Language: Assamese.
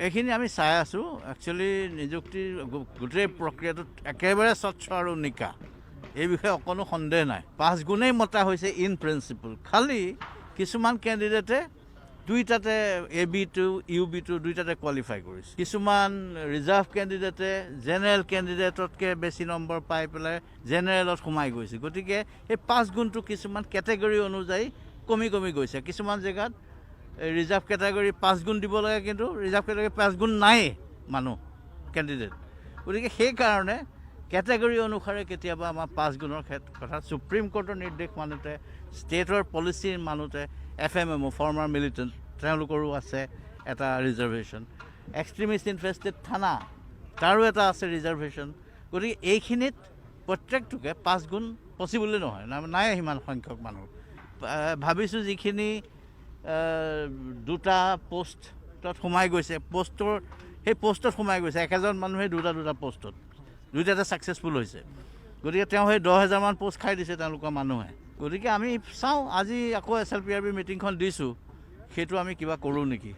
এইখিনি আমি চাই আছোঁ। একচুৱেলি নিযুক্তিৰ গোটেই প্ৰক্ৰিয়াটোত একেবাৰে স্বচ্ছ আৰু নিকা, এই বিষয়ে অকণো সন্দেহ নাই। 5 গুণেই মতা হৈছে ইন প্ৰিন্সিপল। খালি কিছুমান কেণ্ডিডেটে দুইটাতে, A B two, U B two দুইটাতে কোৱালিফাই কৰিছে। কিছুমান ৰিজাৰ্ভ কেণ্ডিডেটে জেনেৰেল কেণ্ডিডেটতকৈ বেছি নম্বৰ পাই পেলাই জেনেৰেলত সোমাই গৈছে। গতিকে সেই 5 গুণটো কিছুমান কেটেগৰী অনুযায়ী কমি কমি গৈছে। কিছুমান জেগাত ৰিজাৰ্ভ কেটেগৰী 5 গুণ দিব লাগে, কিন্তু ৰিজাৰ্ভ কেটেগৰী 5 গুণ নায়েই মানুহ কেণ্ডিডেট। গতিকে সেইকাৰণে কেটেগৰী অনুসাৰে কেতিয়াবা আমাৰ 5 গুণৰ ক্ষেত্ৰত কথা ছুপ্ৰিম কোৰ্টৰ নিৰ্দেশ মানোতে, ষ্টেটৰ পলিচি মানোতে, এফএমএম অ', ফৰ্মাৰ মিলিটেণ্ট, তেওঁলোকৰো আছে এটা ৰিজাৰ্ভেশ্যন। এক্সট্ৰিমিষ্ট ইনফেষ্টেড থানা, তাৰো এটা আছে ৰিজাৰ্ভেশ্যন। গতিকে এইখিনিত প্ৰত্যেকটোকে 5 গুণ পচিবলেই নহয়, নাই সিমান সংখ্যক মানুহ। ভাবিছোঁ যিখিনি দুটা পষ্টত সোমাই গৈছে, পষ্টৰ সেই পষ্টত সোমাই গৈছে, একেজন মানুহে দুটা দুটা পষ্টত দুইটাতে ছাকচেছফুল হৈছে। গতিকে তেওঁ সেই 10,000মান পষ্ট খাই দিছে তেওঁলোকৰ মানুহে। গতিকে আমি চাওঁ, আজি আকৌ S L P R B মিটিংখন দিছোঁ, সেইটো আমি কিবা কৰোঁ নেকি।